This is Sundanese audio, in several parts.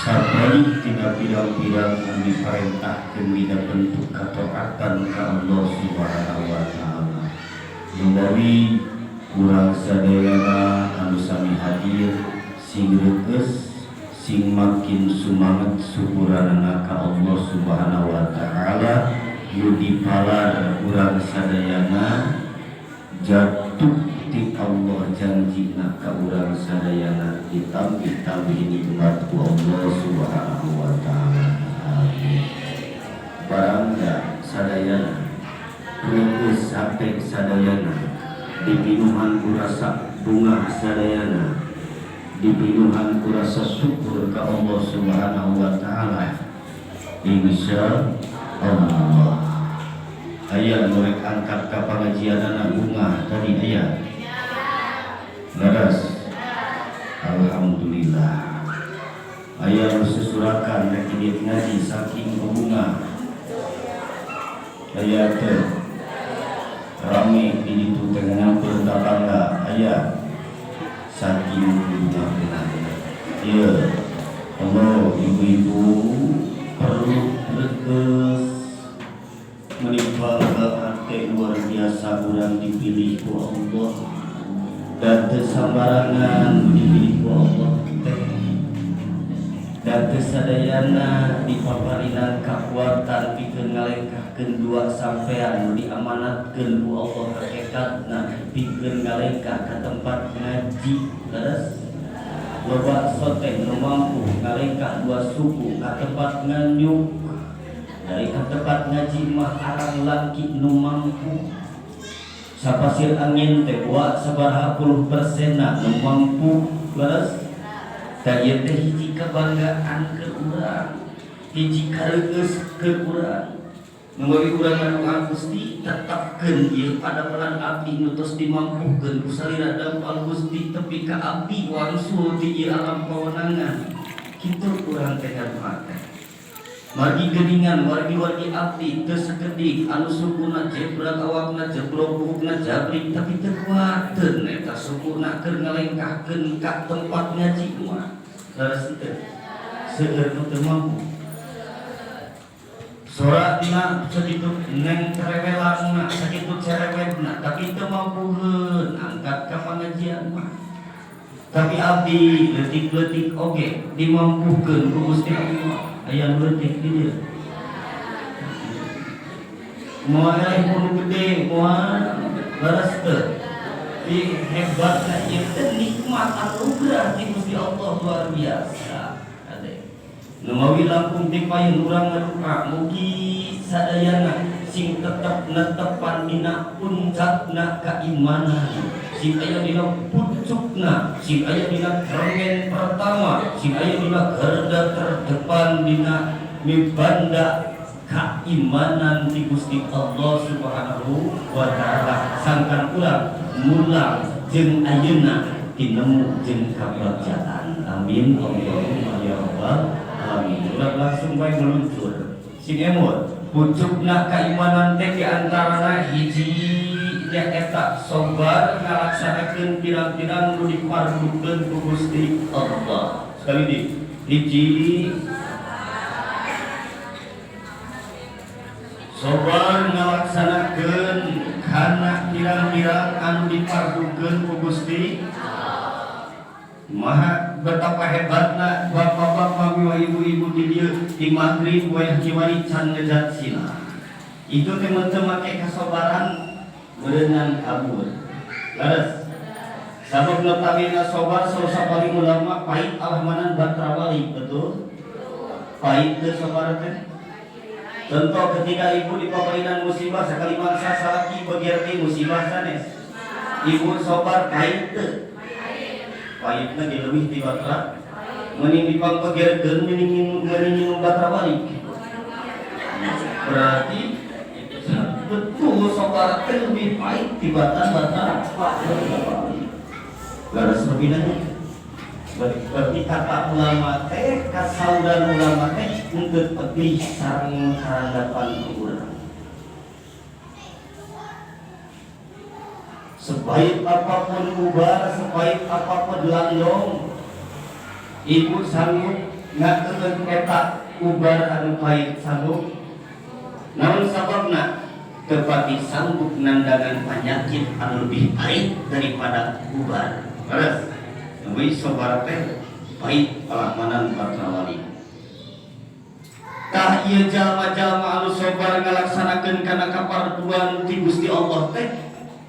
Sabari tina pirang-pirang anu diparentahkeun dina bentuk kataatan ka Allah Subhanahu wa taala. Numawi urang sadayana anu sami hadir sing reukeus, sing makin sumanget syukuranana ka Allah Subhanahu wa taala nu dipalar urang sadayana jatuh ti Allah janjina ka urang sadayana ditambih-tambih nikmat ku Allah Subhanahu wa taala. Amin. Barangga sadayana reukeus hate sadayana dipinuhan ku rasa bungah sadayana dipinuhan ku rasa syukur ka Allah Subhanahu wa taala. Insya Allah aya nu rek angkat ka pangajianana bungah tadi aya leres. Alhamdulillah aya nu susurakan rek indit ngaji saking bungah aya teu rame di ditu teh nyamper tatangga aya saking bungah. Ieu Allah ibu-ibu perlu reukeus menimpa hati luar biasa urang dipilih ku Allah dan teu sambarangan dipilih ku Allah teh dan teu sadayana dipaparinan kakuatan pikeun ngalengkahkeun dua sampean nu diamanatkeun ku Allah hakikatna pikeun ngalengkah ka tempat ngaji. Leres loba soteh nu mampu ngalengkah dua suku ka tempat nganyuk dari ka tempat ngaji mah arang langki nu mampu sapasir angin teh wa sabaraha puluh persenna nu mampu. Leres da ieu teh hiji kebanggaan ke urang, hiji kareugeus ke urang. Numawi urang ngadoa, Gusti tetapkeun ieu padamelan abdi nu tos dimampukeun ku salira dampal Gusti tepi ka abdi wangsul di ieu alam pawenangan. Kitu urang teh ngadoa teh. Margi geuningan wargi-wargi abdi teu sakedik anu sukuna jebrak awakna jebrok buukna jabrik tapi teu kuateun eta sukuna keur ngalengkahkeun ka tempat ngaji mah. Leres teu? Seueur nu teu mampu. Sorakna sakitu neng terewelangna sakitu cerewetna tapi teu mampuheun angkat ka pangajian mah. Tapi abdi leutik-leutik oge dimampukeun ku Gusti Allah. Aya nu leutik di dieu. Moal eleh ku nu gede moal leres teu? Di hebatna ieu teh nikmat anugerah ti Gusti Allah luar biasa. Ade. Numawi langkung ti payun urang ngaduka mugi sadayana sing tetep netepan dina puncakna keimanan, sing aya dina pucukna, sing aya dina termen pertama, sing aya dina garda terdepan dina mibanda keimanan ti Gusti Allah Subhanahu wa taala sangkan urang mulang jeung ayeuna tinemu jeung kabagjaan. Amin Allahumma ya rabbal alamin. Urang langsung bae meluncur. Sing emut pucukna keimanan teh di antarana hiji nyaeta sobar ngalaksanakeun pirang-pirang nu dipardukeun ku Gusti Allah. Sekali di hiji sobar ngalaksanakeun kana pirang-pirang anu dipardukeun ku Gusti Maha. Betapa hebatna bapak-bapak miwa ibu-ibu di dieu di maghrib wayah kiwari can ngejat sila. Itu teh mun teu make kasobaran berenang kabur. Leres. Sabab notabene sobar salah paling ulama pahit alahmanan batrawali, betul? Pahit teu sobar teh? Contoh ketika ibu di paparinan musibah sekali mangsa salaki begerti musibah sanes. Ibu sobar pahit teu? Pahitna ge leuwih ti batra. Mending dipangbegerkeun mending mending batra balik. Berarti betul sobar teh lebih pahit tibatan batra. Leres lebih. Berarti kata ulama teh, kasaudan ulama teh untuk pedih sareng karanggapan urang. Sepahit apapun ubar, sepahit apapun landong, ibu sanggup Ngakeun eta ubar anu pahit sanggup. Namun sababna tepati sanggup nandangan penyakit anu lebih pahit daripada ubar. Leres. Deui sobar teh pahit palakmanan patrawali. Tah ieu jalma-jalma anu sobar ngalaksanakeun kana kaparduan ti Gusti Allah teh.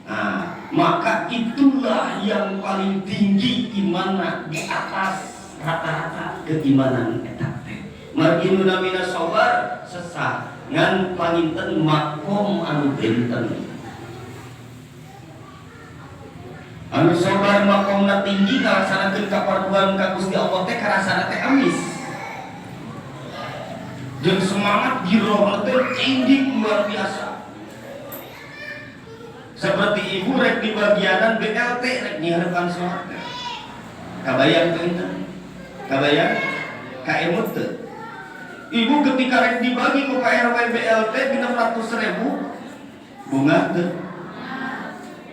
Nah, maka itulah yang paling tinggi imanna di atas rata-rata keimanan eta teh. Margi nu namina sobar sesah ngan panginten makom anu benten. Anu sobar makomna tinggi ngalaksanakeun kaparduan ka Gusti Allah teh karasana teh amis. Jeung semangat girohna teh tinggi luar biasa. Seperti ibu rek di bagianan BLT rek nyihareupan sholat. Kabayang teu eta? Kabayang? Kaemut teu? Ibu ketika rek dibagi ku KRW BLT 600.000 bunga teu?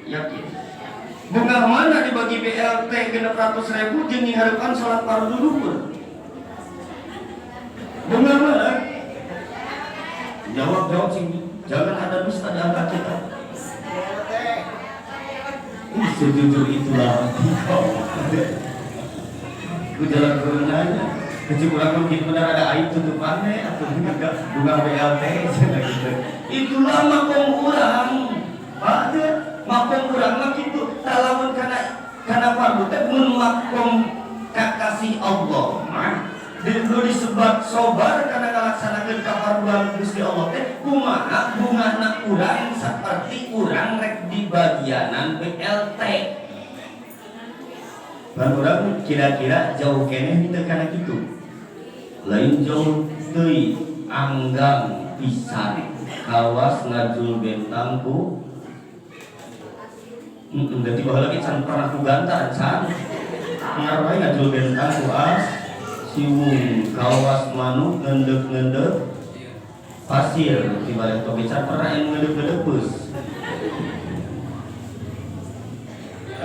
Yakin? Bunga mana dibagi BLT 600.000 jeung nyihareupan sholat fardu duhur? Bunga mana? Jawab sing jangan ada dusta di antara kita. Sejujur itulah ku jalan turunnya kecil kurang mungkin benar ada aib tutupannya atau enggak bunga BLT gitu. Itulah makom urang pak teh makom urang mah kitu talamun kana fardu teh mun makom kakasih Allah mah nu disebut sobar kana ngalaksanakeun kafarduan Gusti Allah teh kumaha bungana urang saperti urang rek di bagianan BLT. Ban urang kira-kira jauh keneh teu kana kitu. Lain jauh teuing anggang pisan kawas ngajul bentang ku. Berarti baheula ge can pernah ku gantar can. Ngaruh ngajul bentang ku as siwung kawas manuk ngendek-ngendek pasir di balik toge can pernah yang ngendek-ngendek peus.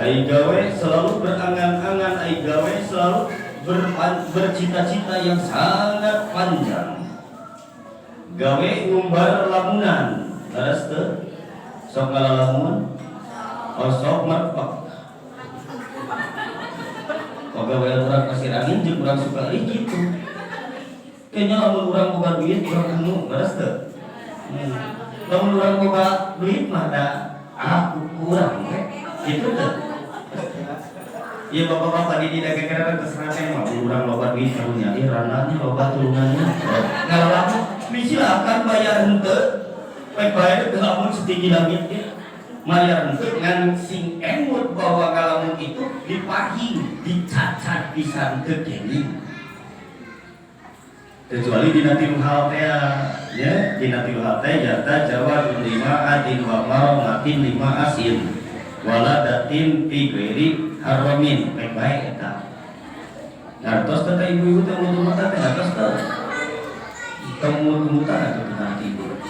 Ai gawe selalu berangan-angan, ai gawe selalu bercita-cita yang sangat panjang. Gawe ngumbar lamunan, leres teu? Sok ngalalamun? Oh sok merpek. Kok gawe urang pasir angin jeung urang suka euy kitu. Kayaknya lamun urang boga duit urang anu, leres teu? Lamun urang boga duit mah da aku kurang we. Kitu teu? Iya bapak-bapak di dagang kira terserah teh mah urang loba duit karunya ieu rananya loba tulungannya. Ngalamun silakan bayar henteu. Baik bayar teu lamun setinggi langit ge. Mayar henteu ngan sing emut bahwa ngalamun itu dipahing, dicacat pisan teu kenging. Kecuali dina tilu hal teh ya, dina tilu hal teh jata jawab lima adin wa maromatin lima asin. Waladatin fi ghairi haramin baik baik eta. Ngartos teh ibu-ibu teh umut-umutan teh ngartos teh. Teu umut-umutan atuh teh ibu.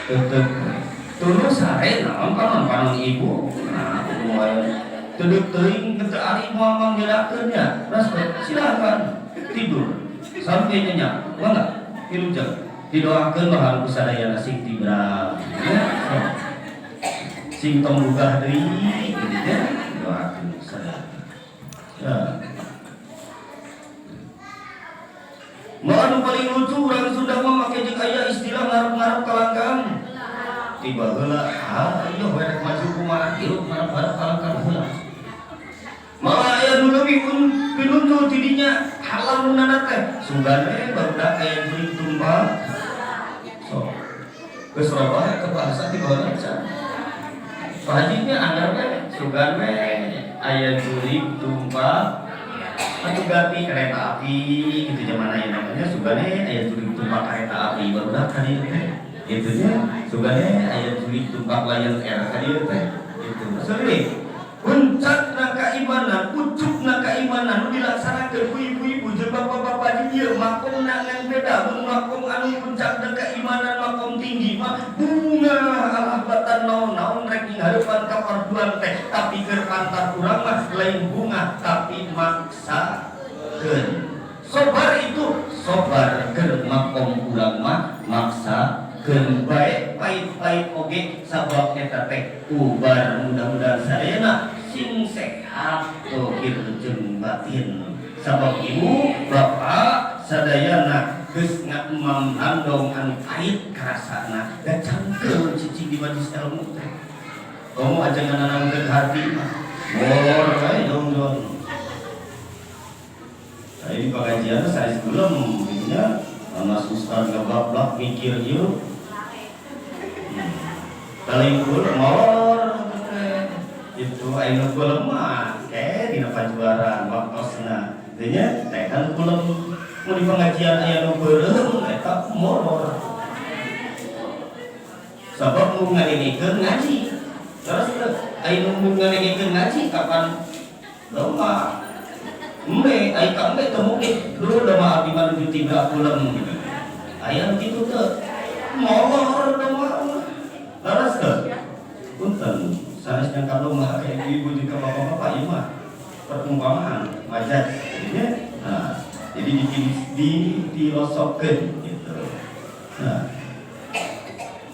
Tetep tuluy sare naon panon-panon ibu. Nah, lumayan. Teu teuing teu ari moal manggedakeun nya. Ras silakan tidur sampai nyenyak. Mangga 3 jam. Didoakeun mah ku sadayana sing tibra. Sing tong bugah deui gitu ya. Doakeun sadaya. Ya. Mau anu paling lucu urang Sunda mah make jeung aya istilah ngarep-ngarep kalangkang. Tiba heula, ah ieu we rek maju kumaha hirup ngarep-ngarep kalangkang heula. Malah aya nu leuwih pinunjul ti dinya halamunana teh. Sugan we barudak aya jurig tumpah. So. Geus robah ke bahasa ti baheula can. Pak Haji nya anggar we sugan we aya jurig tumpah atau ganti kereta api gitu zaman aya namanya sugane aya jurig tumpah kereta api barudak ka dieu teh kitu nya sugane aya jurig tumpah Lion Air ka dieu teh gitu. Serius puncakna kaimanan, pucukna kaimanan nu dilaksanakeun ku ibu-ibu jeung bapak-bapak di dieu makomna ngan beda mun makom anu puncakna keimanan makom tinggi mah bunga alah batan naon-naon rek ngarepan kaparduan teh tapi keur pantar urang mah lain bunga tapi maksakeun. Sobar itu Sobar keur makom urang mah maksakeun bae, pait-pait oge, sabab eta teh ubar. Mudah-mudahan sadayana sing sehat dohir jeung batin, sabab ibu bapak sadayana geus ngaemam landong anu pahit karasana da cangkeul cicing di majlis ilmu teh. Kamu aja ngananamkeun hati mah molor wae dong dong. Nah, ini pengajian saya sebelum nya Mas Ustaz ngeblak mikir yuk. Paling molor itu aya nu kulem mah ke dina pajuaran waktosna. Teu nya teh kan kulem mun di pengajian aya nu beureum eta molor. Sabab nu ngadengkeun ngaji. Terus aya nu ngadengkeun ngaji kapan lemah. Embe, ai ka embe teu mungkin. Dulu lemah abdi mah nuju tiga kulem gitu. Aya nu kitu teu? Molor lemah mah. Leres teu? Punten, sanes nyangka lemah kayak ibu juga bapak-bapak ieu mah perumpamaan majaz ya. Nah, jadi di dilosokkeun gitu. Nah,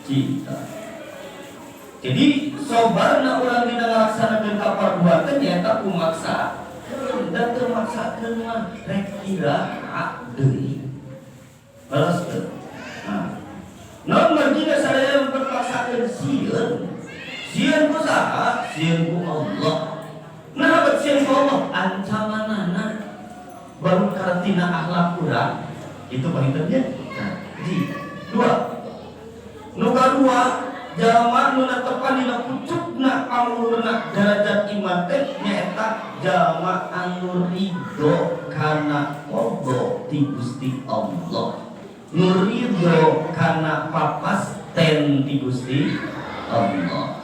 cinta. Jadi sobarna urang dina ngalaksanakeun kaparbuatan nyaeta ku maksa dan teu maksakeun mah rek iraha deui. Leres teu? Nah, naon margina sadaya memperpaksakeun sieun. Sieun ku saha? Sieun ku Allah. Nah, bet sieun ku Allah ancamanana baru karantina akhlak urang itu paling nya. Nah, ji dua, nu kadua, jalma nu netepan dina pucukna pangluhurna derajat iman teh nyaeta jalma anu ridho kana qadha ti Gusti Allah, nu ridho kana papasten ti Gusti Allah.